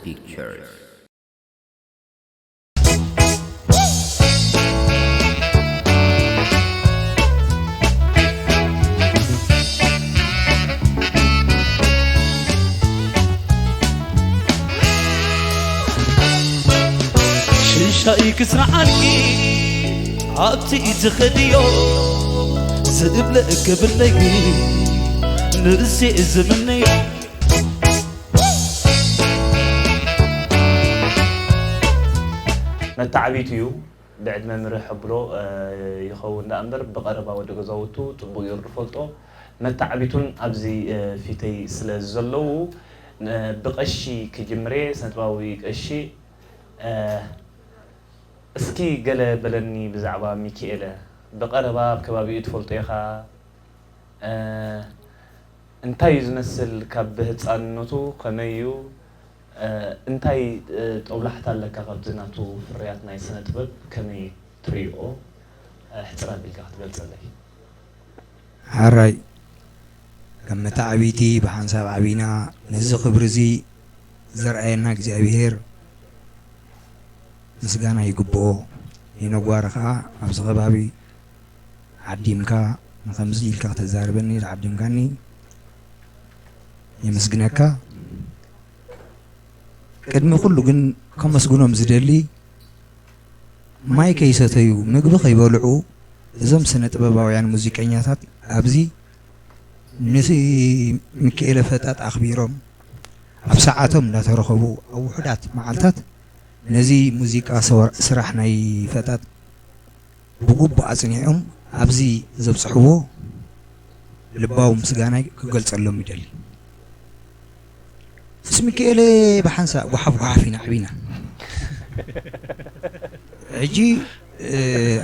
Pictures. ሽሻይ ክስርዓልኪ ኣብቲ ዝኸድዮ ዝእብለ እገብለይ ንእሴ ዝምነዮ። መተዓቢቱ እዩ። ብዕድመ ምርሕ ኣብሎ ይኸውን ደኣ እምበር፣ ብቐረባ ወዲ ገዛውቱ ጽቡቕ ገይሩ ዝፈልጦ። መተዓቢቱን ኣብዚ ፊተይ ስለ ዘለዉ፣ ብቐሺ ክጅምሬ፣ ስነጥባዊ ቀሺ። እስኪ ገለ በለኒ ብዛዕባ ሚኪኤለ። ብቐረባ ኣብ ከባቢኡ ትፈልጦ ኢኻ? እንታይ እዩ ዝመስል? ካብ ህጻንነቱ ከመይ እዩ? እንታይ ጦብላሕታ ኣለካ ካብዚ ናቱ ፍርያት ናይ ስነ ጥበብ? ከመይ ትርእዮ? ሕጽር ኣቢልካ ክትገልጸለይ። ሓራይ ከም መተዓቢቲ ብሓንሳብ ዓቢና ነዚ ክብሪ እዚ ዘርኣየና እግዚኣብሔር ምስጋና ይግብኦ። ይነጓሪ ከዓ ኣብዚ ከባቢ ዓዲምካ ንኸምዚ ኢልካ ከተዛርበኒ ዓዲምካኒ የመስግነካ። ቅድሚ ኩሉ ግን ከመስግኖም ዝደሊ ማይ ከይሰተዩ ምግቢ ከይበልዑ እዞም ስነ ጥበባውያን ሙዚቀኛታት ኣብዚ ንስ ሚካኤለ ፈጣጥ ኣኽቢሮም ኣብ ሰዓቶም እንዳተረኸቡ ኣብ ውሑዳት መዓልታት ነዚ ሙዚቃ ስራሕ ናይ ፈጣጥ ብግቡእ ኣጽኒዖም ኣብዚ ዘብጽሕዎ ልባዊ ምስጋናይ ክገልጸሎም ይደሊ። ምስ ሚካኤለ ብሓንሳእ ጓሓፍ ጓሓፍ ኢና ዓቢና። ሕጂ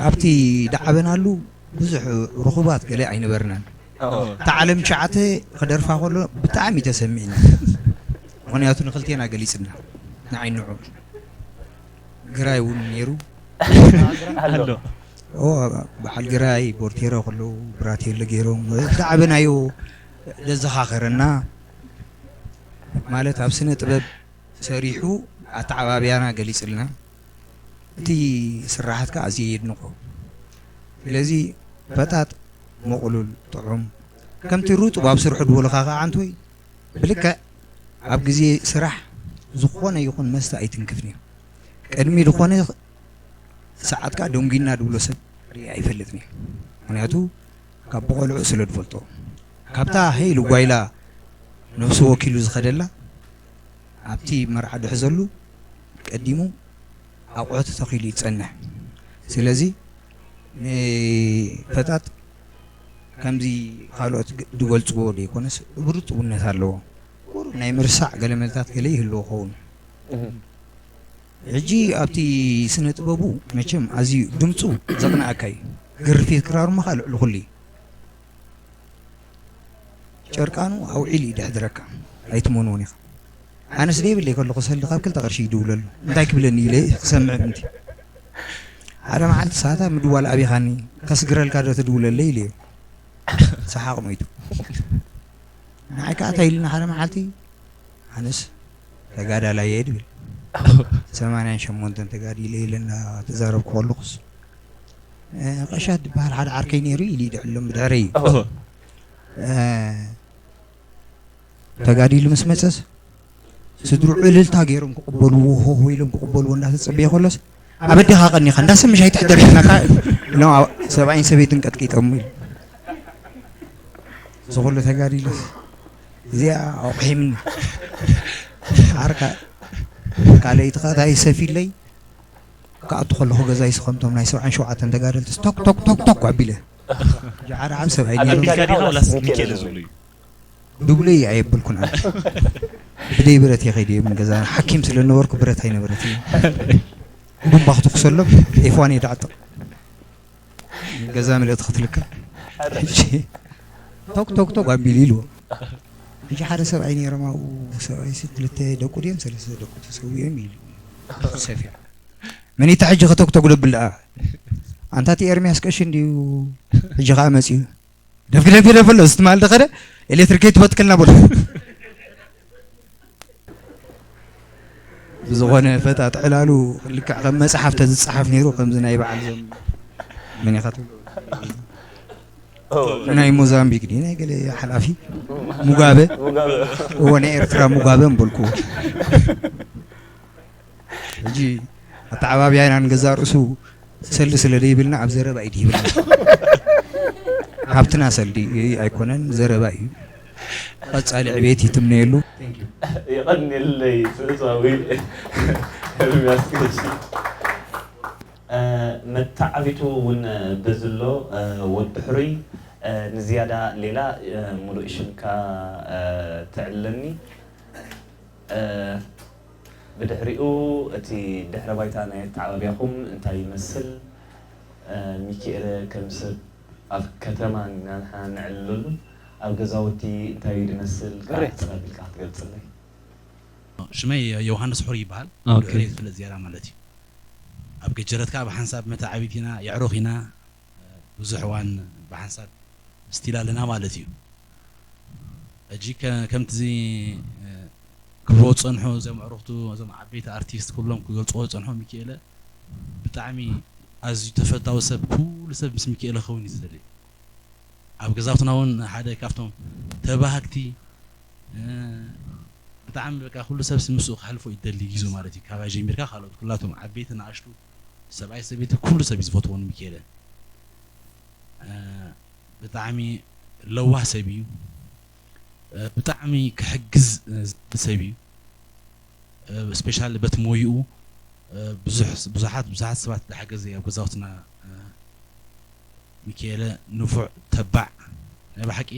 ኣብቲ ዳዓበናሉ ብዙሕ ርኹባት ገለ ኣይነበርናን። እታ ዓለም ሸዓተ ክደርፋ ከሎ ብጣዕሚ ተሰሚዕኒ። ምኽንያቱ ንኽልቴና ገሊጽና ንዓይ ንዑ ግራይ እውን ነይሩ። ኣሎ። ኦ፣ በዓል ግራይ ቦርቴሮ ከለዉ ብራቴለ ገይሮም ብዛዕባ ናዮ ዘዘኻኸረና ማለት ኣብ ስነ ጥበብ ሰሪሑ ኣተዓባብያና ገሊጽልና። እቲ ስራሓት ከዓ ኣዝየ የድንቆ። ስለዚ ፈጣጥ ምቕሉል ጥዑም ከምቲ ሩጡብ ኣብ ስርሑ ድበሉኻ ከዓ ኣንትወይ ብልክዕ ኣብ ግዜ ስራሕ ዝኾነ ይኹን መስተ ኣይትንክፍን እዩ። ቅድሚ ዝኾነ ሰዓት ከዓ ደንጒና ድብሎ ሰብ ርኢ ኣይፈልጥን እዩ። ምክንያቱ ካብ ብቆልዑ ስለ ድፈልጦ ካብታ ሄሉ ጓይላ ነፍሱ ወኪሉ ዝኸደላ ኣብቲ መርዓ ድሕዘሉ ቀዲሙ ኣቑሑ ተተኺሉ ይጸንሕ። ስለዚ ንፈጣጥ ከምዚ ካልኦት ዝገልጽዎ ዘይኮነስ ርጡብነት ኣለዎ። ቁሩብ ናይ ምርሳዕ ገለመለታት ገለ ይህልዎ ኸውን። ሕጂ ኣብቲ ስነ ጥበቡ መቸም ኣዝዩ ድምፁ ዘቕንኣካ እዩ። ግርፊት ክራሩማ ከዓ ልዕሊ ኩሉ እዩ። ጨርቃኑ ኣውዒሉ እዩ ደሕድረካ ኣይትመንዎን ኢኻ። ኣነስ ደይብለይ ከለኹ ሰልዲ ካብ ክልተ ቅርሺ ይድውለሉ እንታይ ክብለኒ ኢለ ክሰምዕ ምንቲ ሓደ መዓልቲ ሳታ ምድዋል ኣቢኻኒ ከስግረልካ ዶ ትድውለለይ ኢለዮ። ሰሓቕ ሞይቱ። ንዓይ ከዓ እንታይ ኢሉና ሓደ መዓልቲ ኣነስ ተጋዳላይ እየ ድብል ሰማንያን ሸሞንተን ተጋዲለ ኢለ እናተዛረብኩ ከለኹስ ቀሻት ዝበሃል ሓደ ዓርከይ ነይሩ ኢሉ ይድሕሎም ብድሕረይ እዩ ተጋዲሉ ምስ መፀስ ስድርኡ እልልታ ገይሮም ክቕበልዎ ሆሆ ኢሎም ክቕበልዎ እንዳተፀበየ ከሎስ ኣብ ኣዴኻ ቀኒኻ እንዳሰምሽ ኣይትሕደር ኢልናካ ኢሎም ሰብኣይን ሰበይትን ቀጥቂጦም ኢሉ እዚ ኩሉ ተጋዲሉ እዚኣ ኣቑሒምኒ ዓርካ ካልኣይትኻ እንታይ ሰፊለይ ክኣቱ ከለኹ ገዛይ ስኸምቶም ናይ ሰብዓን ሸውዓተን ተጋደልትስ ቶክ ቶክ ቶክ ቶክ ኣቢለ ጃዓር ዓብ ሰብኣይ ነይሩ ኣቢልካ ዲኻ ወላስ ሚካኤል ዝብሉ እዩ? ድብለይ ኣየብልኩን ኣነ ብደይ ብረት እየ ከይደ ምን ገዛ ሓኪም ስለ ነበርኩ ብረት ኣይነበረት እዩ ቡምባ ክትኩሰሎም ኤፍዋን እየ ዳዕጥቕ ገዛ ምልእቲ ክትልካ ሕጂ ቶክ ቶክ ቶክ ኣቢሉ ኢልዎ ሕጂ ሓደ ሰብኣይ ነይሮም ኣብኡ ሰብኣይ ሲ ክልተ ደቁ ድዮም ሰለስተ ደቁ ተሰዊኦም ኢሉ ሰፊያ መኒታ ሕጂ ከቶክቶክ ደብል ደኣ ኣንታ እቲ ኤርሚያስ ቀሺ እንድዩ ሕጂ ከዓ መፅዩ ደፍግደፍ ግደፍ ኣሎ እዚ ትማል ደኸደ ኤሌክትሪክ ትበትክልና በሉ ብዝኾነ ፈጣጥ ዕላሉ ልክዕ ከም መጽሓፍ ተዝጸሓፍ ነይሩ፣ ከምዚ ናይ በዓል ዞም መን ኢኻ ትብሎ? ናይ ሞዛምቢክ ድዩ ናይ ገለ ሓላፊ? ሙጋበ? እዎ፣ ናይ ኤርትራ ሙጋበ ምበልኩዎ። ሕጂ ኣተዓባብያና ንገዛእ ርእሱ ሰልዲ ስለ ዘይብልና ኣብ ዘረባ እዩ ድሂብና። ሃብትና ሰልዲ ኣይኮነን፣ ዘረባ እዩ። ቀጻሊ ዕቤት ይትምነየሉ። የቐንየለይ ትእዛዊ ኤርሚያስ ቀሺ። መተዓቢቱ እውን በዝሎ ወዲ ሕሩይ። ንዝያዳ ሌላ ሙሉእ ሽምካ ተዕልለኒ። ብድሕሪኡ እቲ ድሕረ ባይታ ናይ ኣተዓባብያኹም እንታይ ይመስል? ሚኪኤለ ከም ሰብ ኣብ ከተማ ኢና ንሕና ንዕልለሉ፣ ኣብ ገዛውቲ እንታይ እዩ ዝመስል? ግሬት። ቃል ኣቢልካ ክትገልጽለይ? ሽመይ ዮሃንስ ሑር ይበሃል። ኦኬ። ድሕሪ ፍለጥ ዝያዳ ማለት እዩ። ኣብ ገጀረት ከዓ ብሓንሳብ መተዓቢት ኢና፣ የዕሩኽ ኢና፣ ብዙሕ እዋን ብሓንሳብ ስቲል ኣለና ማለት እዩ። ሕጂ ከ- ከምቲ እዚ ክብልዎ ዝፀንሑ እዞም ኣዕሩኽቱ እዞም ዓበይቲ ኣርቲስት ክብሎም ክገልፅዎ ዝፀንሑ ሚኪኤለ ብጣዕሚ ኣዝዩ ተፈታዊ ሰብ፣ ኩሉ ሰብ ምስ ሚኪኤለ ክኸውን እዩ ዝደሊ። ኣብ ገዛውትና እውን ሓደ ካብቶም ተባሃግቲ ብጣዕሚ በቃ ኩሉ ሰብ ምስኡ ክሕልፎ ይደሊ ግዜኡ ማለት እዩ። ካባይ ጀሚርካ ካልኦት ኩላቶም ዓበይቲ ንኣሽቱ ሰብኣይ ሰበይቲ ኩሉ ሰብ እዩ ዝፈትዎ ንሚኪኤለ። ብጣዕሚ ለዋህ ሰብ እዩ። ብጣዕሚ ክሕግዝ ዝብል ሰብ እዩ። ስፔሻሊ በት ሞይኡ ብዙሕ ብዙሓት ብዙሓት ሰባት ዝሓገዘ እዩ ኣብ ገዛውትና። ሚኪኤለ ንፉዕ ተባዕ ናይ ብሓቂ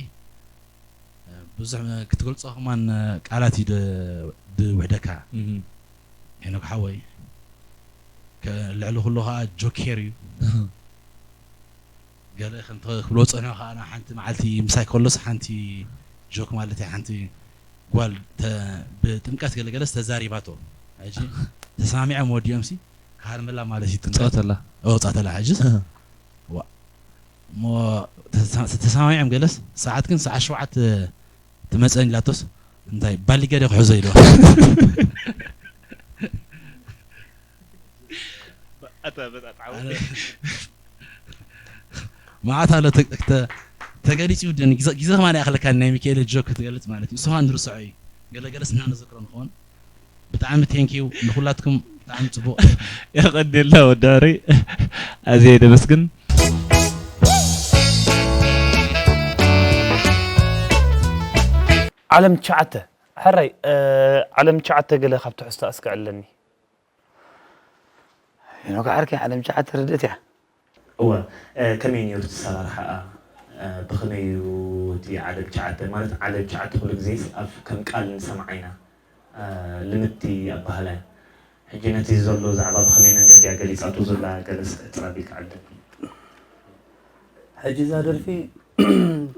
ብዙሕ ክትገልጾ ከማን ቃላት እዩ ድ- ድውሕደካ። ሄኖክ ሓወይ ከ- ልዕሊ ኩሉ ከዓ ጆኬር እዩ። ገለ ከምቲ ክብሎ ዝጸንሑ ከዓ ሓንቲ መዓልቲ ምሳይ ከሎስ ሓንቲ ጆክ ማለት ሓንቲ ጓል ተ- ብጥምቀት ገለገለስ ተዛሪባቶ። ሕጂ ተሰማሚዖም ወዲኦም ሲ ክሃርመላ ማለት እዩ ጥምቀት። ትፃወተላ ወፃተላ ሕጂ እሞ ተሰማሚዖም ገለስ ሰዓት ግን ሰዓት ሸውዓተ ትመፀን ኢላቶስ እንታይ ባሊጋ ዶ ክሕዞ ኢልዋ። መዓት ኣሎ ተገሊፂ ውድን ግዜ ግዜ ከማን ይኣክለካ ናይ ሚካኤል ጆክ ክትገልፅ ማለት እዩ። እሱ ከዓ ንርስዖ እዩ። ገለገለስ ንሕና ንዝክሮ ንኸውን። ብጣዕሚ ቴንኪዩ ንኩላትኩም ብጣዕሚ ፅቡቅ። የቐንየልና ወዳሪ ኣዝየ ደመስግን። ዓለም ትሽዓተ ሕራይ ዓለም ትሽዓተ ገለ ካብ ትሕዝቶ ኣስክዐለኒ። ሄኖክ ዓርከይ ዓለም ትሽዓተ ርድእት እያ። እወ ከመይ ነይሩ እቲ ኣሰራርሓኣ? ብኸመይ እዩ እቲ ዓለም ትሽዓተ ማለት ዓለም ትሽዓተ ኩሉ ግዜ ኣብ ከም ቃል ንሰምዓ ኢና። ልምድቲ ኣባህላ እያ። ሕጂ ነቲ ዘሎ ዛዕባ ብኸመይ መንገዲ እያ ገሊፃቶ ዘላ ገለ ስዕት ኣቢልካ ዓደኒ። ሕጂ እዛ ደርፊ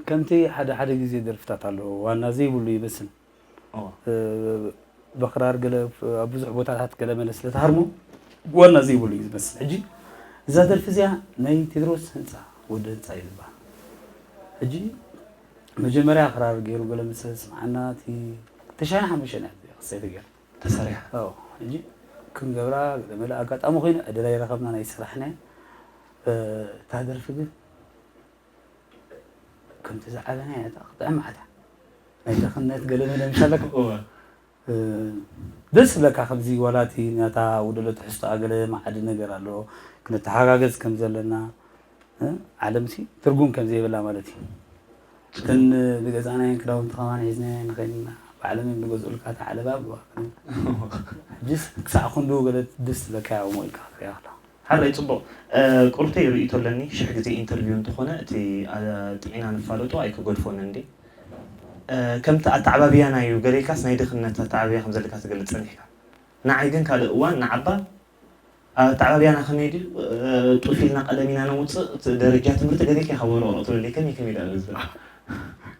ከምቲ ሓደ ሓደ ግዜ ደርፍታት ኣለዎ ዋና ዘይብሉ ይመስል። ብክራር ገለ ኣብ ብዙሕ ቦታታት ገለ መለ ስለ ትሃርሞ ዋና ዘይብሉ እዩ ዝመስል። ሕጂ እዛ ደርፊ እዚኣ ናይ ቴድሮስ ህንፃ ወዲ ህንፃ እዩ ዝበሃል። ሕጂ መጀመርያ ክራር ገይሩ ገለ ምስ ስምዓና እቲ ተሻይ ሓሙሽተ ናይ ክሰይቲ ገይሩ ተሰሪሓ። ሕጂ ክንገብራ ገለ መለ ኣጋጣሚ ኮይኑ ዕድል ኣይረኸብና ናይ ስራሕና እታ ደርፊ ግን ከምቲ ዝዓበና እያ እታ ክጥዕም ዓታ ናይ ድኽነት ገለ መለ ምሻለካ ደስ ዝብለካ ከምዚ ዋላ እቲ ናታ ውደሎ ትሕዝቶኣ ገለ መዓዲ ነገር ኣሎ ክንተሓጋገዝ ከም ዘለና ዓለምሲ ትርጉም ከም ዘይብላ ማለት እዩ። እተን ዝገዛእናየን ክዳውንቲ ከማን ሒዝናየን ንኸይንና ባዕሎም እዮም ዝገዝኡልካ እታ ዓለባ ኣለዋ። ሕጅስ ክሳዕ ክንድኡ ገለ ደስ ዝብለካ እያ እሞ ኢልካ ክትሪኣ ከለኻ። ሓራይ ጽቡቕ ቁርተይ ርእይቶ ኣለኒ ሽሕ ግዜ ኢንተርቪው እንተኾነ እቲ ጥዒና ንፋለጦ ኣይክገድፎን እንዴ ከምቲ ኣተዓባብያና እዩ ገለ ኢልካስ ናይ ድኽነት ኣተዓባብያ ከም ዘለካ ትገልጽ ጸኒሕካ ንዓይ ግን ካልእ እዋን ንዓባ ኣተዓባብያና ከመይ ድዩ ጡፍ ኢልና ቀደም ኢና ነውጽእ ደረጃ ትምህርቲ ገለ ኢልካ ካብ ወረቐ ትብለለይ ከመይ ከመይ ደኣ ዝብል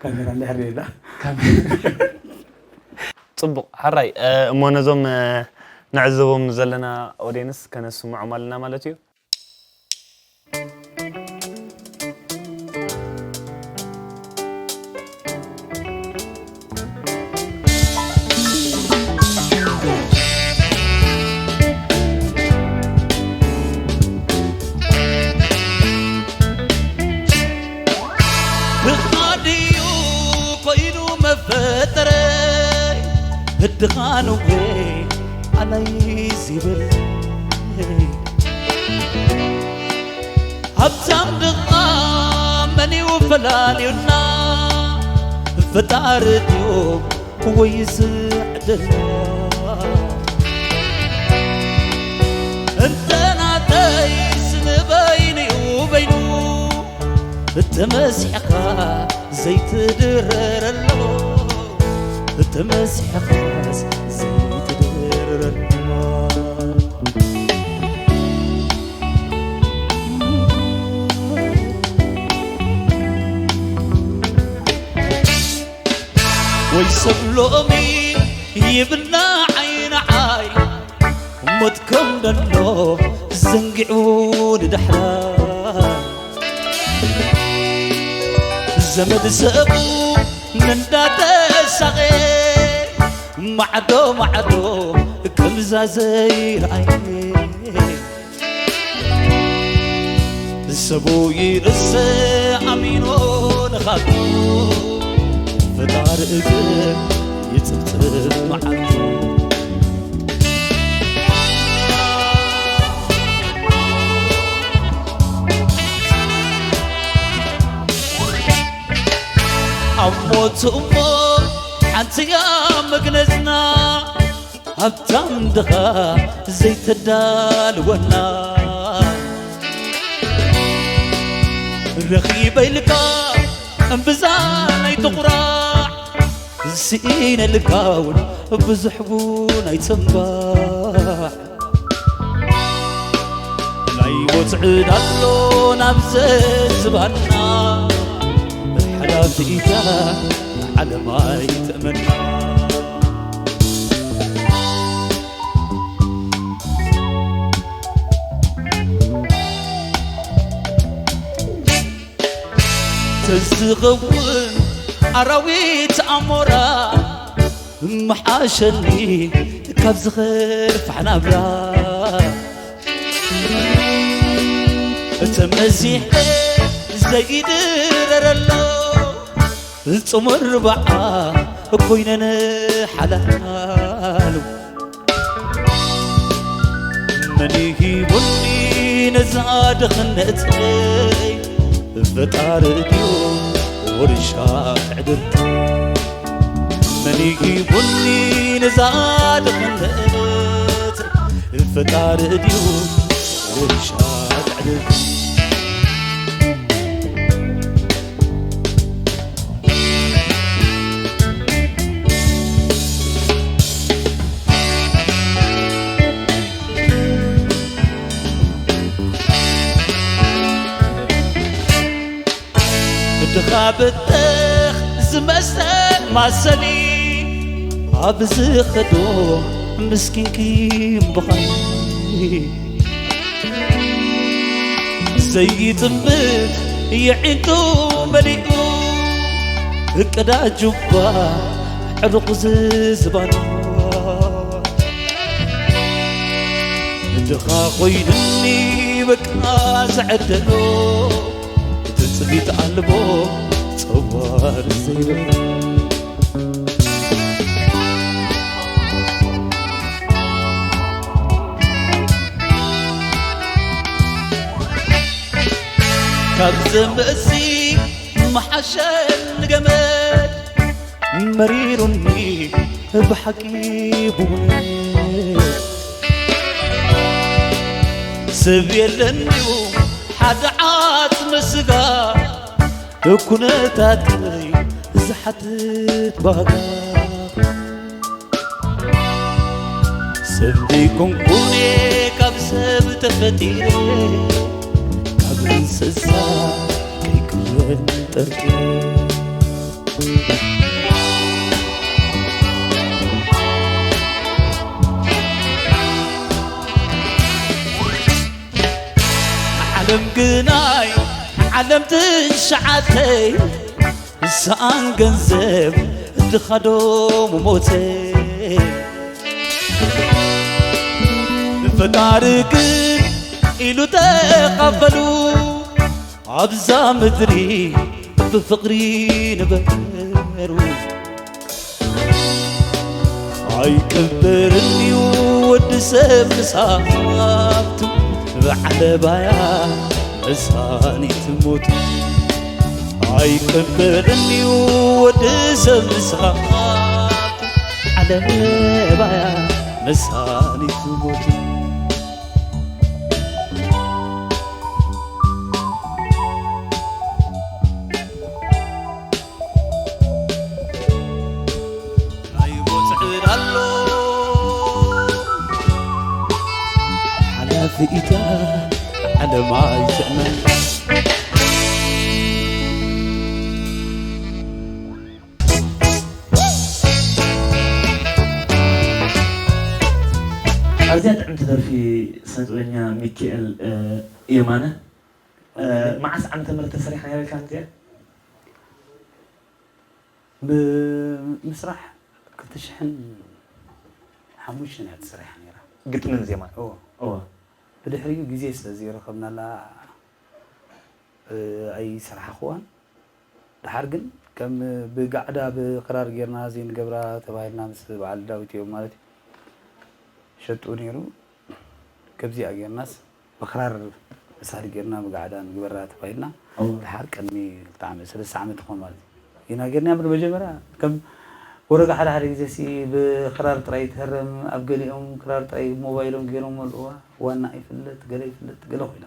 ካሜራ እንድሕር የላ ጽቡቕ ሓራይ እሞ ነዞም ንዕዘቦም ዘለና ኦድየንስ ከነስምዖም ኣለና ማለት እዩ። ፈጠረይ ህድኻንዌ ኣላይ ዚብል ሃብታም ድኻ መን እዩ ፈላልዩና? ፈጣሪ ድዩ ወይስ ዕድልና? እንተ ናተይስ ንበይኑ እዩ በይኑ ተመሲሕኻ ዘይትድረረሉ፣ ተመሲሕኻስ ዘይትድረረሉ። ወይ ሰብ ሎሚ ይብና ዓይኒ ዓይኒ ሞት ከም ደሎ ዘንጊዑ ንዳሕራ ዘመድ ሰቡ እንዳተሳቐ ማዕዶ ማዕዶ ከምዛ ዘይረኣየ ሰቡ ይርእስ ኣሚኖ ንኻቱ ፈጣሪ እግር ይጽብጽብ መዓልቱ። ኣብ ሞቱ እሞ ሓንቲ እያ መግነዝና፣ ሃብታም ድኻ ዘይተዳልወና። ረኺበ ኢልካ እምብዛ ናይ ትቑራዕ፣ ስኢነ ኢልካ እውን ብዙሕ እውን ኣይትንባዕ። ናይ ሞት ዕዳ ኣሎ ናብ ዘዝባና፣ ሓላፊ እያ ዓለም ኣይትእመና። ተዝኸውን ኣራዊት ኣሞራ ምሓሸኒ ካብ ዝኸፍሕ ናብራ። ተመሲሐ ዘይድረረሎ ጽሙር በዓ ኮይነን ሓላሉ። መን ሂቡኒ ነዛ ድኽነተይ? ፈጣሪ ድዩ ውርሻ ትዕድልቲ? መን ሂቡኒ ነዛ ድኽነት? ፈጣሪ ድዩ ውርሻ ትዕድልቲ? ድኻ ብተኽ ዝመሰል ማሰሊ ኣብ ዝኸዶ ምስኪን ኪም ብኸሊ ዘይጥምት የዒንቱ መሊኡ እቅዳ ጁባ ዕሩቕ ዝዝባኑ ድኻ ኮይኑኒ በቃ ዝዕደሎ ትጽቢት ኣልቦ ጸዋር ዘይብሉ ካብ ዘመሲ መሓሸን ገመድ መሪሩኒ ብሓቂ ብውነት ሰብ የለንዩ ሓደ ዓጽሚ ስጋ ኩነታተይ ዝሓትት ባጋ ሰብ ዘይኮንኩን ካብ ሰብ ተፈጢረ ካብ እንስሳ ከይክወን ጠርጢረ ዓለም ግናይ ዓለም ትሽዓተይ ሰኣን ገንዘብ ድኻዶ ምሞተ ፈጣሪ ግን ኢሉ ተቐበሉ ኣብዛ ምድሪ ብፍቕሪ ንበሩ ኣይቅበርን እዩ ወዲ ሰብ ምስ ሃብቱ፣ ብዓለባያ መሳኒት ሞቱ። ኣይቅበርን እዩ ወዲ ሰብ ምስ ሃብቱ፣ ዓለባያ መሳኒት ሞቱ። ናይ ቦጽዕድ ኣሎ ሓላፊ ኢታ ዓለም ኣይስዕመን። ኣዝያ ጥዕምቲ ደርፊ ስነጥበበኛ ሚካኤል፣ እ፣ የማነ። እ፣ መዓስ ዓመተ ምህረት ተሰሪሓ ነይራ ኢልካ እዚኣ? ብምስራሕ ክልተ ሽሕን ሓሙሽተን እያ ተሰሪሓ ነይራ። ግጥምን ዜማን? እዎ። እዎ። ብድሕሪኡ ግዜ ስለ ዘይረኸብናላ፣ እ፣ ኣይሰራሕኽዋን። ደሓር ግን ከም ብጋዕዳ ብክራር ጌርና ዘይንገብራ ተባሂልና ምስ በዓል ዳዊት እዮም ማለት እዩ ሸጡ ነይሩ። ከምዚኣ ጌርናስ ብክራር መሳሊ ጌርና ብጋዕዳ ንግበራ ተባሂልና። እዎ። ደሓር ቅድሚ ክልተ ዓመት፣ ሰለስተ ዓመት ይኾን ማለት እዩ። ኢና ጌርና እምበር መጀመርያ ከም ወረጋ ሓደ ሓደ ግዜ ሲ ብክራር ጥራይ ትህረም፣ ኣብ ገሊኦም ክራር ጥራይ ሞባይሎም ገይሮም መልእዋ፣ ዋና ይፍለጥ፣ ገለ ይፍለጥ፣ ገለ ኮይና።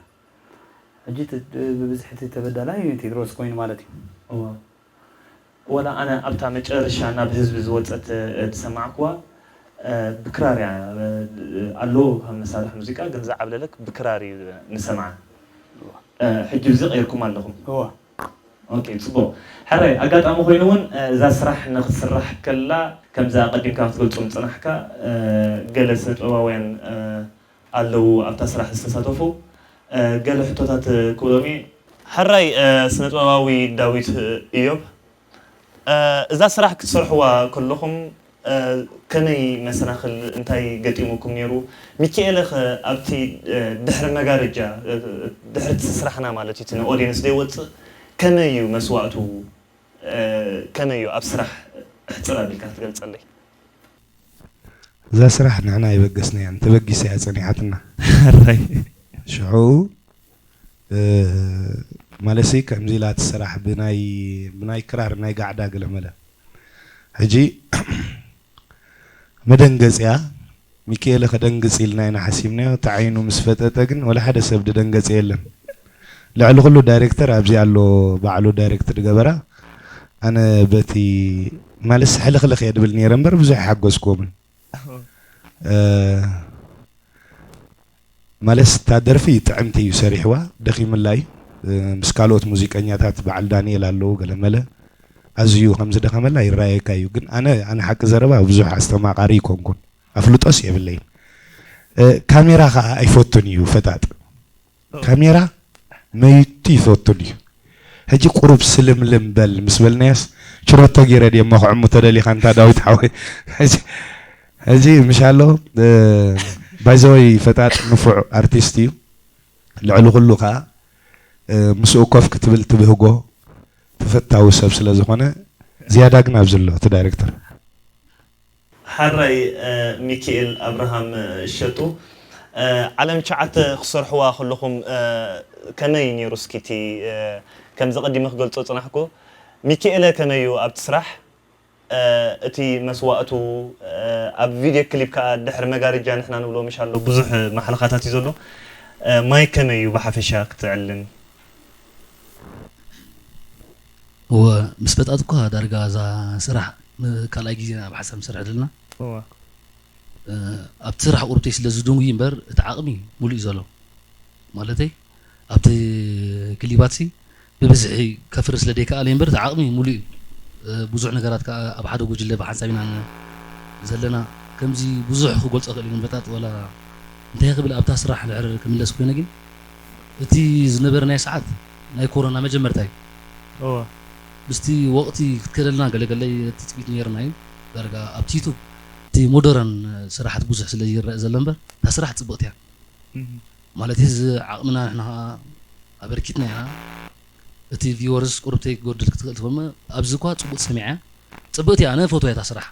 ሕጂ እቲ ብብዝሒ እቲ ተበዳላይ ቴድሮስ ኮይኑ ማለት እዩ። እዎ። ወላ ኣነ ኣብታ መጨረሻ ናብ ህዝቢ ዝወጸት፣ እ፣ ዝሰማዕኩዋ፣ እ፣ ብክራር እያ፣ እ፣ ኣለዎ ካብ መሳርሒ ሙዚቃ፣ ግን ዝዓብለለክ ብክራር እዩ ንሰምዓ። እዎ። እ፣ ሕጂ ብዚ ቀይርኩም ኣለኹም። እዎ። ኦኬ፣ ጽቡቕ። ሕራይ፣ ኣጋጣሚ ኮይኑ እውን፣ እ፣ እዛ ስራሕ ንክትስራሕ ከላ፣ ከምዛ ኣቐዲምካ ክትገልጾም ዝጸናሕካ፣ እ፣ ገለ ስነ ጥበባውያን፣ እ፣ ኣለዉ ኣብታ ስራሕ ዝተሳተፉ፣ እ፣ ገለ ሕቶታት ክብሎም እየ። ሕራይ፣ እ፣ ስነ ጥበባዊ ዳዊት፣ እ፣ እዮብ፣ እ፣ እዛ ስራሕ ክትሰርሕዋ ከለኹም፣ እ፣ ከመይ መሰናኽል እንታይ ገጢሙኩም ነይሩ? ሚኪኤለ ኸ ኣብቲ፣ እ፣ ድሕሪ መጋረጃ፣ እ፣ ድሕሪ እቲ ስራሕና ማለት እዩ፣ እቲ ንኦድየንስ ዘይወጽእ ከመይ እዩ መስዋእቱ? እ፣ ከመይ እዩ ኣብ ስራሕ ሕጽር ኣቢልካ ክትገልጸለይ? እዛ ስራሕ ንሕና ኣይበገስናያን፣ ተበጊሳ እያ ጸኒሓትና። ሕራይ። ሽዑ፣ እ፣ ማለትሲ ከምዚ ኢላ እቲ ስራሕ ብናይ፣ ብናይ ክራር ናይ ጋዕዳ ገለ መለ። ሕጂ መደንገጽያ ሚኪኤለ ከደንግጽ ኢልና ኢና ሓሲብናዮ። እቲ ዓይኑ ምስ ፈጠጠ ግን ወላ ሓደ ሰብ ዝደንገጸ የለን። ልዕሊ ኩሉ ዳይሬክተር ኣብዚ ኣሎ፣ ባዕሉ ዳይሬክት ዝገበራ። ኣነ በቲ ማለትሲ ሕልኽልኽ እየ ድብል ነይረ እምበር ብዙሕ ኣይሓገዝኩዎምን። እ፣ ማለትሲ እታ ደርፊ ጥዕምቲ እዩ ሰሪሕዋ፣ ደኺምላ እዩ። እ፣ ምስ ካልኦት ሙዚቀኛታት በዓል ዳንኤል ኣለዉ፣ ገለ መለ። ኣዝዩ ከም ዝደኸመላ ይረኣየካ እዩ። ግን ኣነ፣ ኣነ ሓቂ ዘረባ ብዙሕ ኣስተማቓሪ ኣይኮንኩን። ኣፍልጦስ የብለይን። እ፣ ካሜራ ኸኣ ኣይፈቱን እዩ ፈጣጥ። ካሜራ መይቱ ይፈቱን እዩ። ሕጂ ቁሩብ ስልምልም በል ምስ በልናዮስ፣ ችሮቶ ገይረ ድየ እሞ ክዕሙ ተደሊኻ እንታ ዳዊት ሓወይ። ሕጂ፣ ሕጂ ምሽ ኣሎ፣ እ፣ ባይዘወይ ፈጣጥ ንፉዕ ኣርቲስት እዩ። ልዕሊ ኩሉ ኸኣ፣ እ፣ ምስኡ ኮፍ ክትብል ትብህጎ ተፈታዊ ሰብ ስለ ዝኾነ፣ ዝያዳ ግን ኣብዚ ኣሎ እቲ ዳይሬክተር። ሓራይ፣ እ፣ ሚኪኤል ኣብርሃም፣ እ፣ እሸጡ፣ እ፣ ዓለም ሸዓተ ክሰርሕዋ ከለኹም፣ እ፣ ከመይ ነይሩ? እስኪ እቲ፣ እ፣ ከምዚ ቀዲመ ክገልጾ ጽናሕኩ፣ ሚኪኤለ ከመይ እዩ ኣብቲ ስራሕ? እ፣ እቲ መስዋእቱ፣ እ፣ ኣብ ቪድዮ ክሊፕ ከኣ ድሕሪ መጋረጃ ንሕና ንብሎ ምሽ ኣሎ፣ ብዙሕ ማሕለኻታት እዩ ዘሎ። እ፣ ማይክ ከመይ እዩ ብሓፈሻ ክትዕልም? እወ፣ ምስ ፈጣጥ እኳ ዳርጋ እዛ ስራሕ ን-፣ ካልኣይ ግዜና ብሓንሳብ ንሰርሕ ዘለና። እወ። እ፣ ኣብቲ ስራሕ ቁሩብተይ ስለ ዝድንጉይ እምበር፣ እቲ ዓቕሚ ሙሉእ እዩ ዘሎ። ማለተይ፣ ኣብቲ ክሊባትሲ ብብዝሒ ከፍሪ ስለ ደይከኣለ እምበር፣ እቲ ዓቕሚ ሙሉእ እዩ። እ፣ ብዙሕ ነገራት ከኣ ኣብ ሓደ ጉጅለ ብሓንሳብ ኢና ን-፣ ዘለና። ከምዚ ብዙሕ ክገልጾ ክእል እየ፣ ግን ፈጣጥ ዋላ እንታይ ክብል ኣብታ ስራሕ ድሕር ክምለስ ኮይነ፣ ግን እቲ ዝነበረ ናይ ሰዓት ናይ ኮሮና መጀመርታ እዩ። እወ። ምስቲ ወቕቲ ክትከደልና ገለገለ ትጽቢት ነይርና እዩ። ዳርጋ ኣብቲ ዩቱብ እቲ ሞደርን ስራሓት ብዙሕ ስለ ይረአ ዘሎ እምበር፣ እታ ስራሕ ጽብቕቲ እያ። እህ። ማለት እዚ ዓቕምና ንሕና ኸኣ ኣበርኪትና ኢና። እቲ ቪወርስ ቁርብተይ ክጎድል ክትኽእል ትኾን፣ ኣብዚ እኳ ጽቡቕ ሰሚዐ። ጽብቕቲ እያ፣ ኣነ ፈትዋ እያ እታ ስራሕ።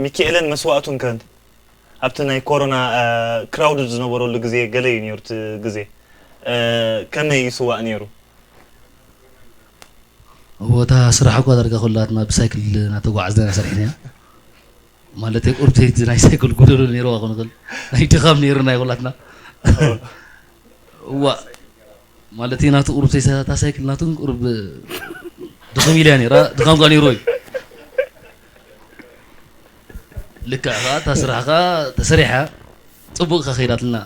ሚካኤልን መስዋእቱን ከ ኣብቲ ናይ ኮሮና ክራውድድ ዝነበረሉ ግዜ ገለ እዩ ነይሩ። እቲ ግዜ ከመይ እዩ ስዋእ ነይሩ? እወታ ስራሕ እኳ ዳርጋ ኩላትና ብሳይክል እናተጓዓዝና ኢና ሰሪሕና ኢና። ማለት ቁርብተይ ናይ ሳይክል ጎደሎ ነይርዋ ክኾን ይኽእል። ናይ ድኻም ነይሩ ናይ ኩላትና። እዋ ማለት ናቱ ቁርብተይ እታ ሳይክል ናቱ ቁርብ ድኽም ኢልያ ነይራ። ድኻም ኳ ነይሩ እዩ። ልክዕ ከዓ እታ ስራሕ ከዓ ተሰሪሓ ፅቡቅ ከኸይዳትልና።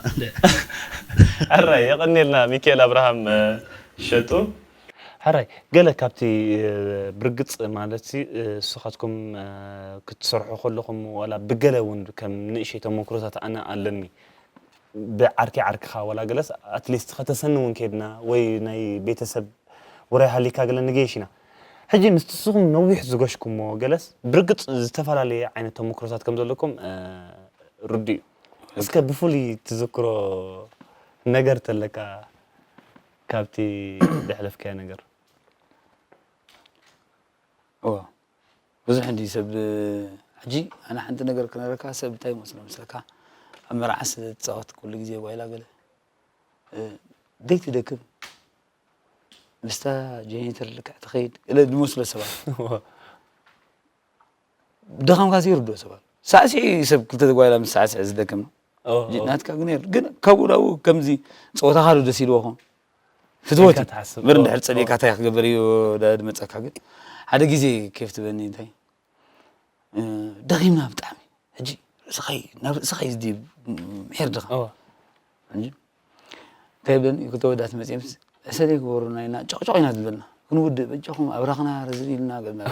ሕራይ የቐንየልና ሚካኤል ኣብርሃም ሸጡ። ሕራይ ገለ ካብቲ ብርግፅ ማለት ንስኻትኩም ክትሰርሑ ከለኹም ዋላ ብገለ እውን ከም ንእሸይ ተመክሮታት ኣነ ኣለኒ። ብዓርኪ ዓርክኻ ዋላ ገለስ ኣትሊስት ከተሰኒ እውን ከድና ወይ ናይ ቤተሰብ ውራይ ሃሊካ ገለ ንገየሽ ኢና። ሕጂ ምስ ንስኹም ነዊሕ ዝገሽኩሞ ገለስ ብርግፅ ዝተፈላለየ ዓይነት ተመክሮታት ከም ዘለኩም ርዱ እዩ። እስከ ብፍሉይ ትዝክሮ ነገር ተለካ ካብቲ ደሕለፍካዮ ነገር? እዎ ብዙሕ እንዲ ሰብ ሕጂ ኣነ ሓንቲ ነገር ክነረካ ሰብ እንታይ ይመስሎ መስለካ ኣብ መርዓስ ትፃወት ኩሉ ግዜ ጓይላ ገለ ደይ ትደክም ምስታ ጀኔተር ልክዕ ትኸይድ ገለ ዝመስሎ ሰባት ድኻምካ ዘይርድኦ ሰባት ሳዕስዒ ሰብ ክልተ ጓይላ ምስ ሳዕስዒ ዝደክም ናትካ ግን ግን ካብኡ ናብኡ ከምዚ ፀወታኻ ዶ ደስ ኢልዎ ኾን ፍትወት በር እንድሕር ፀሊእካ እንታይ ክገብር እዩ ዝመፀካ ግን ሓደ ግዜ ኬፍ ትበኒ እንታይ ደኺምና ብጣዕሚ ሕጂ ርእስኻ ናብ ርእስኻ እዩ ዝድይብ ምሒር ድኻ እንታይ ብለኒ ክልተ ወዳት መፅኦምስ እሰደይ ግበሩና ኢና ጨቕጨቕ ኢና ዝበልና ክንውድእ በጃኹም ኣብራኽና ረዝን ኢልና ገብና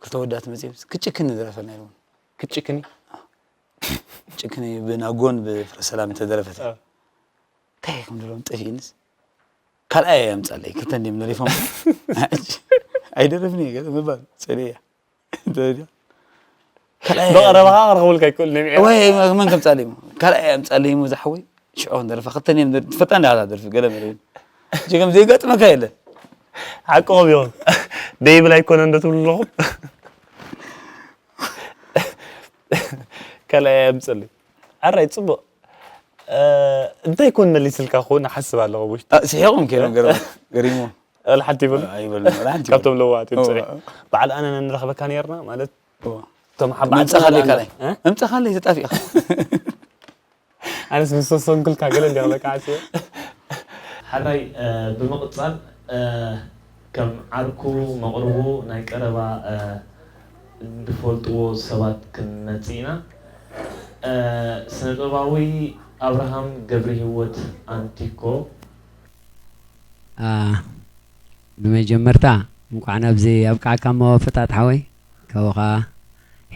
ክልተ ወዳት መፅኦምስ ክጭክን ንደረፈና ኢሎም ክጭክኒ ጭክኒ ብናጎን ብፍረሰላም ተደረፈት እንታይ ከም ድሎም ጠፊእንስ ካልኣይ ኣምፃለይ ክልተ እንዲም ነሪፎም ኣይደረፍኒ ገለ ምባል ፀልያ በቐረባኻ ክረኽቡልካ ይክእሉ ነሚዐ ወይ መን ከምፃለይ ካልኣይ ኣምፃለይ ሞ ዝሓወይ ሽዑ ክንደርፋ ክልተ እንዲም ትፈልጣ እንዳሃላ ደርፊ ገለ መለ ጀገም ዘይጋጥመካ የለን ሓቅኹም እዮም ደይብል ኣይኮነ እንዶ ትብሉ ኣለኹም ካልኣይ ኣምፅለይ ኣራይ ፅቡቕ እንታይ ኮን መሊስልካ ክኸውን እሓስብ ኣለኹ ውሽጢ ስሒቖም ከይዶም ገረሞ ገሪሞ ወላ ሓንቲ ይበሉ ኣይበሉ ወላ ሓንቲ ይበሉ። ካብቶም ለዋት እዮም ፅሬ በዓል ኣነ ንረኽበካ ነርና ማለት እቶም ሓባ መምፀኻለይ ካልኣይ መምፀኻለይ ተጣፊእኻ ኣነስ ምስ ወሰንኩልካ ገለ እንዲያ በቃ ዓስበ ሓራይ ብምቕፃል ከም ዓርኩ መቕርቡ ናይ ቀረባ ዝፈልጥዎ ሰባት ክንመጽእ ኢና። ስነ ጥበባዊ ኣብርሃም ገብረሂወት ኣንቲኮ። ብመጀመርታ እንኳዕ ናብዚ ኣብቃዕካ እሞ ፍጣጥ ሓወይ ካብኡ ከዓ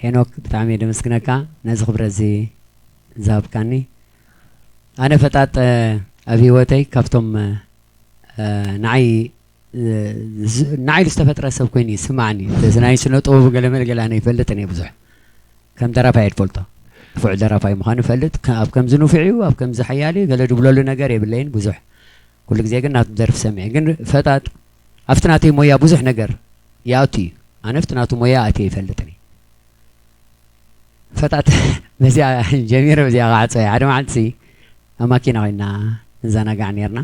ሄኖክ ብጣዕሚ እየ ደመስግነካ ነዚ ክብረት እዚ ዝሃብካኒ ኣነ ፈጣጥ ኣብ ህይወተይ ካብቶም ንዓይ ንዓይ ዝተፈጥረ ሰብ ኮይኑ ይስማዓኒ እዚ ናይ ስነ ጥበቡ ገለመለ ገለ ኣነ ይፈልጥን እየ ብዙሕ ከም ደራፋይ እየ ዝፈልጦ ንፉዕ ደራፋይ ምዃኑ እፈልጥ ኣብ ከምዚ ንፉዕ እዩ ኣብ ከምዚ ሓያል እዩ ገለ ድብለሉ ነገር የብለይን ብዙሕ ኩሉ ግዜ ግን ናቱ ደርፊ ሰሚዐ ግን ፈጣጥ ኣብቲ ናተይ ሞያ ብዙሕ ነገር ይኣቱ እዩ ኣነ ኣብቲ ናቱ ሞያ ኣትየ ይፈልጥን እየ ፈጣጥ በዚኣ ጀሚረ በዚኣ ክዓፀ ሓደ መዓልቲ ኣብ ማኪና ኮይና ንዘናጋዕ ነርና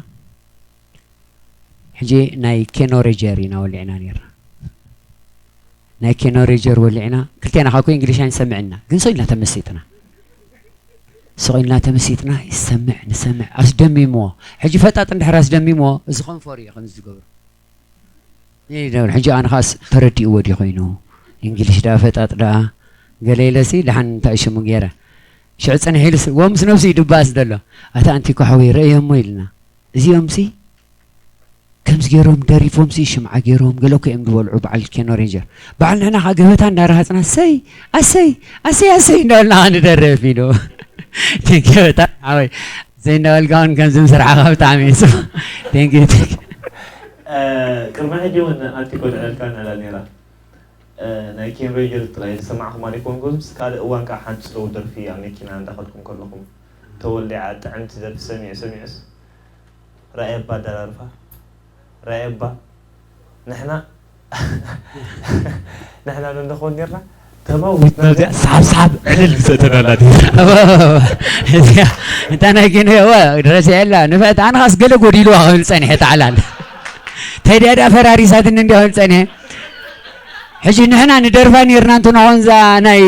ሕጂ ናይ ኬኖ ሬጀር ኢና ወሊዕና ነርና ናይ ኬኖ ሬጀር ወሊዕና ክልቴና ካብ ኮ እንግሊሽ ኣይንሰምዕና ግን ሰው ኢልና ተመሲጥና ስቕ ኢልና ተመሲጥና ይሰምዕ ንሰምዕ ኣስደሚምዎ ሕጂ ፈጣጥ እንድሕር ኣስደሚምዎ እዚ ኮንፎር እዩ ከምዚ ዝገብሮ ሕጂ ኣነ ኸዓስ ተረዲእዎ ድዩ ኮይኑ እንግሊሽ ደኣ ፈጣጥ ደኣ ገለ ኢለሲ ደሓን እንታይ ሽሙ ገይረ ሽዕ ፅንሕ ኢልስ ወ ምስ ነብሱ ይድባስ ዘሎ ኣታ ኣንቲኮ ሓወይ ረእዮሞ ኢልና እዚኦምሲ ከምዚ ገይሮም ደሪፎምሲ ሽምዓ ገይሮም ገለ እኮ እዮም ዝበልዑ በዓል ኬኖ ሬንጀር በዓል ንሕና ከዓ ገበታ እንዳረሃፅና ሰይ ኣሰይ ኣሰይ ኣሰይ እንዳበልና ከዓ ንደርፍ ኢሉ ገበታ ሓወይ ዘይናበልካ እውን ከምዚ ምስርሓኻ ብጣዕሚ እዩ ፅቡቅ። Thank you, thank you። ቅድሚ ሕጂ እውን ኣንቲኮ ድዕልካ ነላ ነይራ። ናይ ኬን ሬንጀር ጥራይ ዝሰማዕኹማ ዘይኮንኩምስ ካልእ እዋን ከዓ ሓንቲ ስሎው ደርፊ ኣብ መኪና እንዳኸድኩም ከለኹም ተወሊዓ ጥዕምቲ ደርፊ ሰሚዑ ሰሚዑስ ራእየ እባ ኣደራርፋ ራእየ እባ ንሕና ንሕና ዶ እንደኸውን ኔርና ተማዊትና እዚኣ ሳብ ሳብ ዕልል ዝሰተናላ ድዩ? እዚኣ እታ ናይ ኪኖ እዋ ረሲዐላ ንፍዕቲ ኣነ ኻስ ገለ ጎዲልዋ ክብል ጸኒሐ ተዓላል ተድያ ድኣ ፈራሪሳትኒ እንዲያ ክብል ጸኒሐ። ሕጂ ንሕና ንደርፋ ኔርና እንተ ንኾንዛ ናይ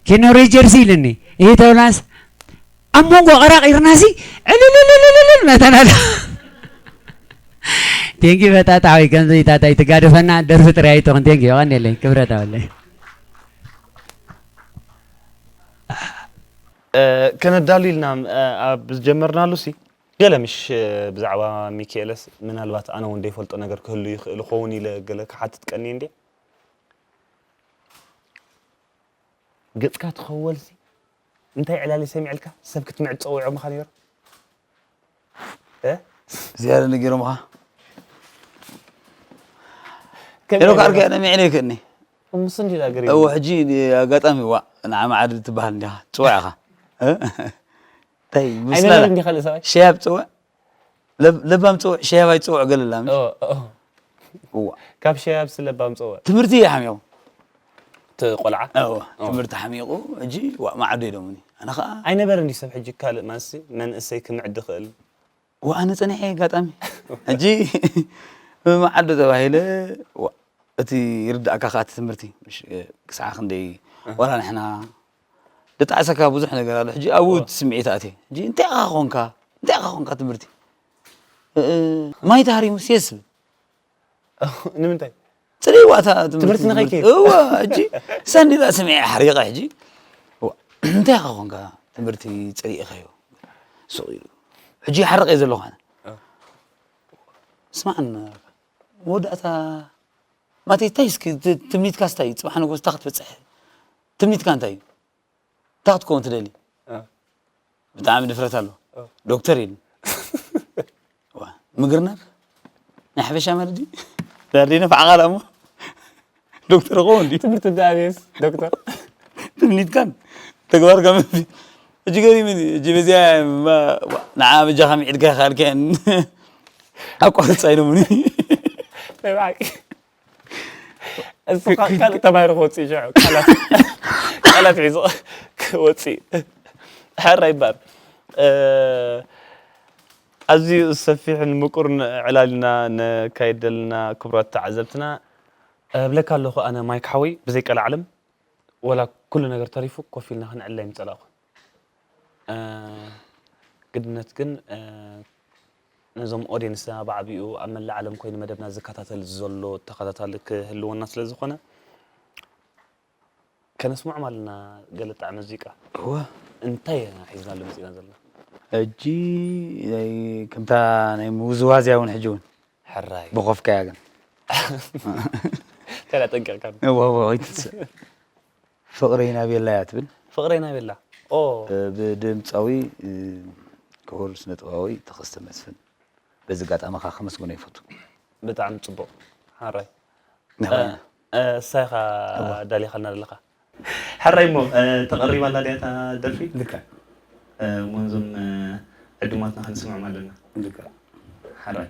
ኪኖ ሬጀርሲ ኢልኒ ይህ ተብላስ ኣብ መንጎ ቀራቂርናሲ ዕልልልልልል መተናላ። ቴንኪ ፈጣጣ ወይ ከምዚ ታታይ ትጋደፈና ደርፊ ጥራይ ኣይትኹን። ቴንኪ ይቐንየለይ ክብረት ኣለይ። ከነዳሉ ኢልና ኣብ ዝጀመርናሉ ሲ ገለ ምሽ ብዛዕባ ሚኪኤለስ ምናልባት ኣነ እውን ዘይፈልጦ ነገር ክህሉ ይኽእል ኸውን ኢለ ገለ ክሓትት ቀኒ እንዴ። ገጽካ ትኸወልሲ እንታይ ዕላሊ ሰሚዕልካ ሰብ ክትምዕድ ጸዊዖምኻ ነይሩ? ዝያዳ ነጊሮምኻ ሄሎ ካርጋ ነሚዕነ ይክእኒ ምስ እንዲ ዳገር እዎ ሕጂ ኣጋጣሚ ዋ ንዓ መዓድ ትበሃል እንዲኻ ጽውዕ ኢኻ እንታይ ምስላ ኣይነበረ እንዲ ካልእ ሰብኣይ ሸያብ ጽውዕ ለብ- ለባም ጽውዕ ሸያብ ኣይጽውዕ ገለላ ምሽ? ኦ፣ ኦ። እዋ ካብ ሸያብ ስለባም ጸወ ትምህርቲ እየ ሓሚቑ እቲ ቆልዓ እዋ ትምህርቲ ሓሚቑ ሕጂ ዋ መዓዱ ኢሎምኒ ኣነ ከዓ ኣይነበረ እንዲ ሰብ ሕጂ ካልእ ማንሲ መንእሰይ ክምዕድ ክእል ዋ ኣነ ጸኒሐ ኣጋጣሚ ሕጂ መዓዱ ተባሂለ ዋ እቲ ይርዳእካ ከዓ እቲ ትምህርቲ ምሽ ክሳዕ ክንደይ ዋላ ንሕና ደጣዕሰካ ብዙሕ ነገር ኣሎ ሕጂ ኣብኡ እቲ ስምዒት ኣትየ ሕጂ እንታይ ኢኻ ኾንካ እንታይ ኢኻ ኾንካ ትምህርቲ እ፣ ማይ ተሃሪሙስ የስብል ንምንታይ ፅልይዋ እታ ትምህርቲ ንኸይከይድ። እዋ ሕጂ ሰንዲላ ስምዒ ሓሪቐ ሕጂ እዋ፣ እንታይ ኢኻ ኾንካ ትምህርቲ ፀሊእኻዮ ስቕ ኢሉ ሕጂ ይሓርቕ እየ ዘለኹ ኣነ ስማዕን መወዳእታ ማተይ እንታይ እስኪ ት- ትምኒትካ ስታይ ፅባሕ ንጎስታ ክትበፅሕ ትምኒትካ እንታይ እዩ እንታይ ክትከውን ትደሊ ብጣዕሚ ድፍረት ኣሎ ዶክተር ኢሉ ዋ፣ ምግርናር ናይ ሓበሻ ማለት ድዩ ዳርዴ ነፍዓቓል እሞ ዶክተር ኸውን ድዩ ትምህርቲ እንዳኣብየስ ዶክተር ትምኒትካን ተግባርካ ምንፊ እጅ ገሪምኒ እጅ በዚያ ንዓ በጃኻ ምዒድካ ይኽኣልከ ኣቋርፃ ኢሎምኒ ናይ ብሓቂ እሱ ካልእ ተማሂሩ ክወፅእ እዩ ሽዑ ቃላት ቃላት ሒዙ ክወፅእ እዩ ሕራይ ይበሃል ኣዝዩ ሰፊሕን ምቁርን ዕላልና ነካይድ ዘለና ክቡራት ተዓዘብትና እብለካ ኣለኹ ኣነ ማይክ ሓወይ ብዘይ ቀልዓለም ወላ ኩሉ ነገር ተሪፉ ኮፍ ኢልና ክንዕለ ኣይምፀላእኹን ግድነት ግን ነዞም ኦድየንስና ብዓቢኡ ኣብ መላእ ዓለም ኮይኑ መደብና ዝከታተል ዘሎ ተኸታታሊ ክህልወና ስለ ዝኾነ ከነስምዖም ኣለና ገለ ጣዕ መዚቃ እወ እንታይ ኢና ሒዝናሉ መፂና ዘለና ሕጂ ናይ ከምታ ናይ ምውዝዋዝ እያ እውን ሕጂ እውን ሕራይ ብኾፍካያ ግን ተላ ጠንቂቕካ እወ እወ ወይትስ ፍቕረይ ናቤላ እያ ትብል ፍቕረይ ናቤላ ኦ ብድምፃዊ ክቡር ስነ ጥበባዊ ተኸስተ መስፍን በዚ ኣጋጣሚ ከ ከመስግኖ ይፈቱ። ብጣዕሚ ፅቡቕ ሓራይ እሳይኻ ዳሊኻልና ዘለኻ ሓራይ እሞ ተቐሪባ ኣላ ድያ እታ ደርፊ ልክዕ እሞ እዞም ዕዱማትና ክንስምዖም ኣለና ልክዕ ሓራይ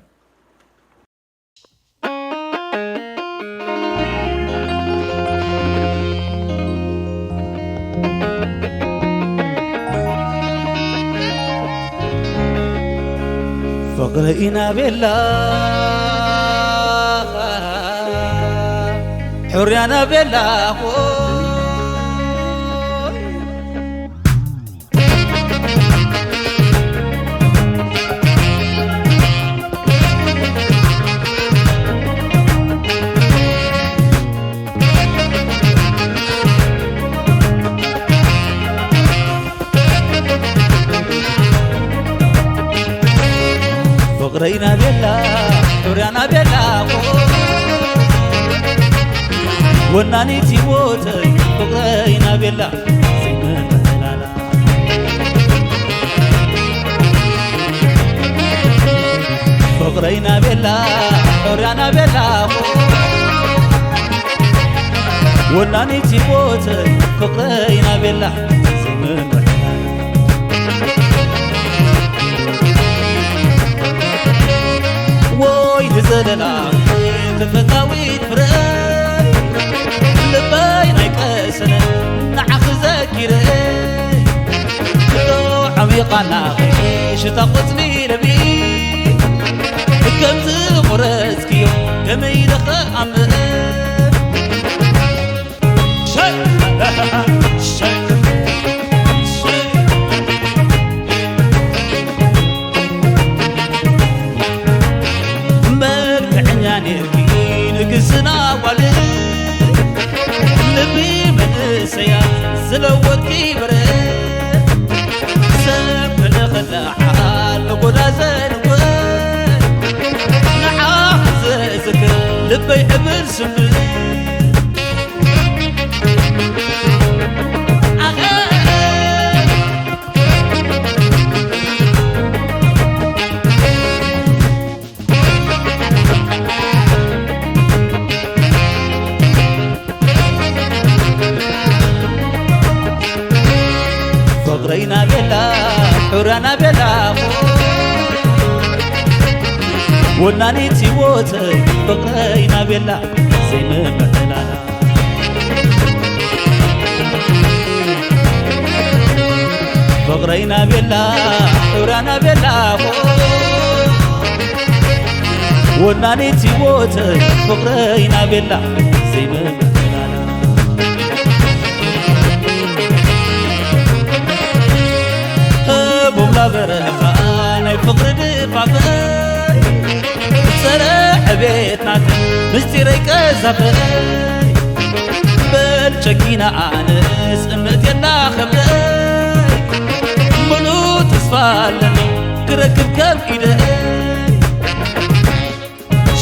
ፍቕረይ ኢና ቤላ ሕርያና ቤላ ፍቕረይና ቤላ ሕርያና ቤላ ወናኒት ህይወተይ ፍቕረይና ቤላ ዘይመመላላ ፍቕረይና ቤላ ሕርያና ቤላ ወናኒት ህይወተይ ፍቕረይና ቤላ ዘይመመላላ ወይ ንዘለላ ተፈታዊት ፍረ ልበይ ናይ ቀሰ ኣናኺ ሽታ ቆጽሊ ለሚ ከም ዝቑረጽክዮ ከመይ ኢለ ክኣምን? ሸይ! ሸይ! ሸይ! መልክዐኛ ኔርኪ ንግስና ጓል፣ ልቢ መንእሰያ ዝለወጥኪ በረ፣ ሰብ ከለኸላ ሓል ጎዳ ዘንወ፣ ንዓኺ ዘዝክር ልበይ ዕብር ስምዕ። ኣኸ ፍቕረይና ቤላ፣ ሑራና ቤላ፣ ወናኒት ህይወተይ ፍቕረይና ቤላ፣ ዘይምምዕላላ። ፍቕረይና ቤላ፣ ሑራና ቤላ፣ ወናኒት ህይወተይ ፍቕረይና ቤላ፣ ዘይምምዕላላ። ህቡም ላበረኻ ናይ ፍቕሪ ድፋፈይ፣ ጸረ ዕቤት ናተይ ምስጢረይ ቀዛፈይ፣ በል ጨኪና ኣነስ እምነት የላ ከብደይ፣ ምሉእ ተስፋ ኣለኒ ክረክብ ከም ኢደይ።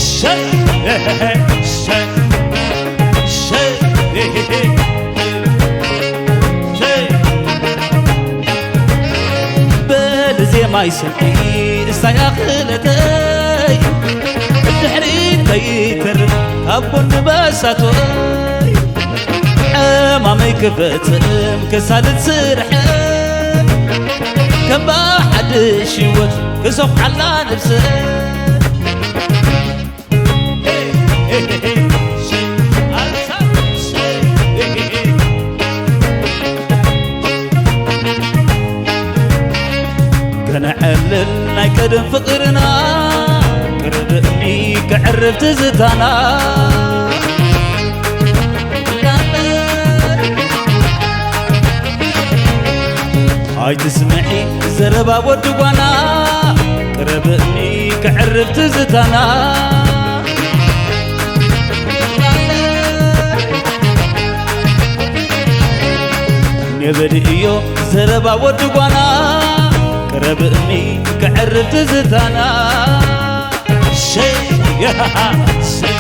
ሸይ፣ ሸይ፣ ሸይ፣ ሸይ። በል ዜማይ ስምዒ እሳያ ክእለተይ፣ ድሕሪት ከይተርፍ ካብ ጎኒ በሳቶይ፣ ዕማመይ ክፈጽም ክሳልጥ ስርሐይ፣ ከም ብሓድሽ ህይወት ክሰፍሓላ ነብሰይ። ከነዕልል ናይ ቀደም ፍቕርና፣ ቅርብ እምኒ ከዕርፍ ትዝታና። ኣይትስምዒ ዘረባ ወዲ ጓና፣ ቅረብ እምኒ ከዕርፍ ትዝታና። ኔበዲ እዮ ዘረባ ወዲ ጓና፣ ቅረብ እምኒ ከዕርፍ ትዝታና። ሸይ፣ ሸይ፣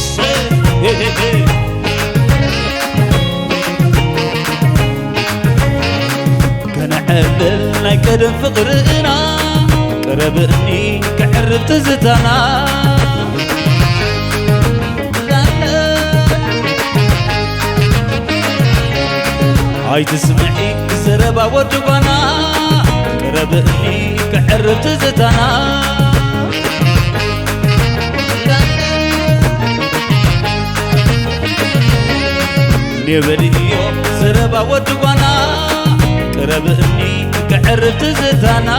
ሸይ። ከነዕልል ናይ ቀደም ፍቕርና፣ ቅረብ እምኒ ከዕርፍ ትዝታና። ኣይትስምዒ ዘረባ ወዲ ጓና፣ ቅረብ እምኒ ከዕርፍ ትዝታና። ኔበሊ እዮ ዘረባ ወዲ ጓና፣ ቅረብ እምኒ ከዕርፍ ትዝታና።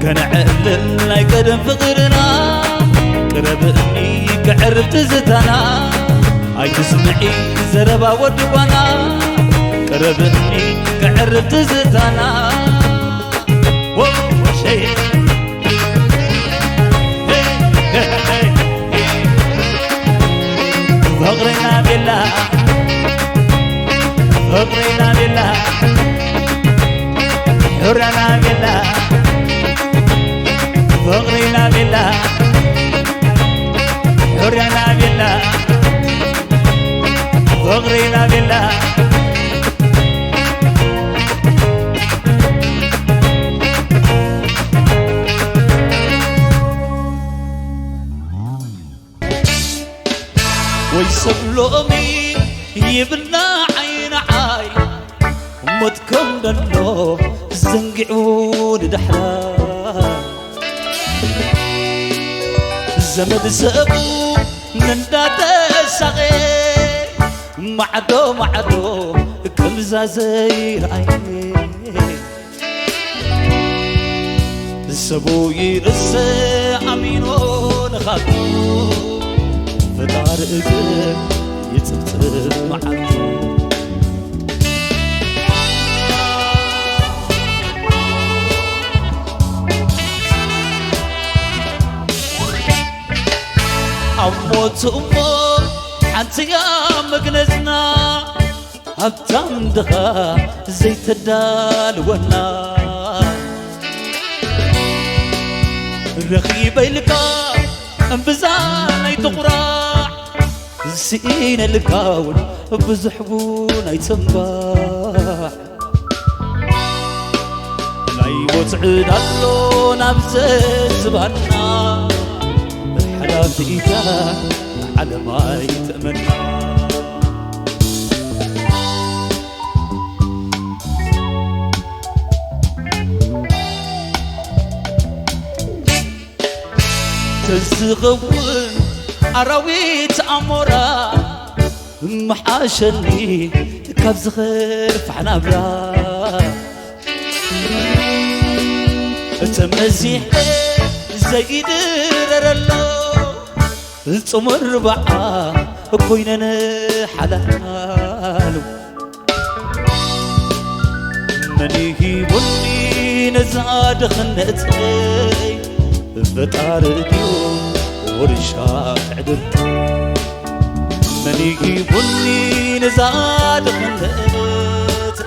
ከነዕልል ናይ ቀደም ፍቕርና፣ ቅረብ እምኒ ከዕርፍ ትዝታና። ኣይትስምዒ ዘረባ ወዲ ጓና፣ ቅረብ እምኒ ከዕርፍ ትዝታና። ወሸይ ፍቕርና ቤላ፣ ፍቕርና ቤላ፣ ሑራና ቤላ፣ ፍቕርና ቤላ፣ ሑራና ቤላ፣ ፍቕርና ቤላ። ወይ ሰብ ሎሚ ይብልና ዓይኒ ዓይኒ፣ ሞት ከም ደሎ ዘንጊዑ ንዳሕራ። ዘመድ ሰቡ እንዳተሳቐ ማዕዶ ማዕዶ ከምዛ ዘይረኣየ ሰቡ ይርእሰ ኣሚኖ ንኻቱ ፈጣሪ እግር ይጽብጽብ መዓልቱ። ኣብ ሞቱ እሞ ሓንቲ እያ መግነዝና፣ ሃብታም ድኻ ዘይተዳልወና። ረኺበ ኢልካ እምብዛ ናይ ትቑራዕ፣ ስኢነ ኢልካ እውን ብዙሕ እውን ኣይትንባዕ። ናይ ሞት ዕዳ ኣሎ ናብ ዘዝባና፣ ሓላፊ ኢታ ዓለም ኣይትእመና። ተዝኸውን ኣራዊት ኣሞራ ምሓሸኒ ካብ ዝኸርፋሕ ናብራ። ተመዚሐ ዘይድረረሎ ጽሙር በዓ ኮይነን ሓላሉ። መን ሂቡኒ ነዛ ድኽነተይ? ፈጣሪ ድዩ ውርሻ ትዕድልቲ? መን ሂቡኒ ነዛ ድኽነት?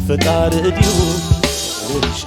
ፈጣሪ ድዩ ውርሻ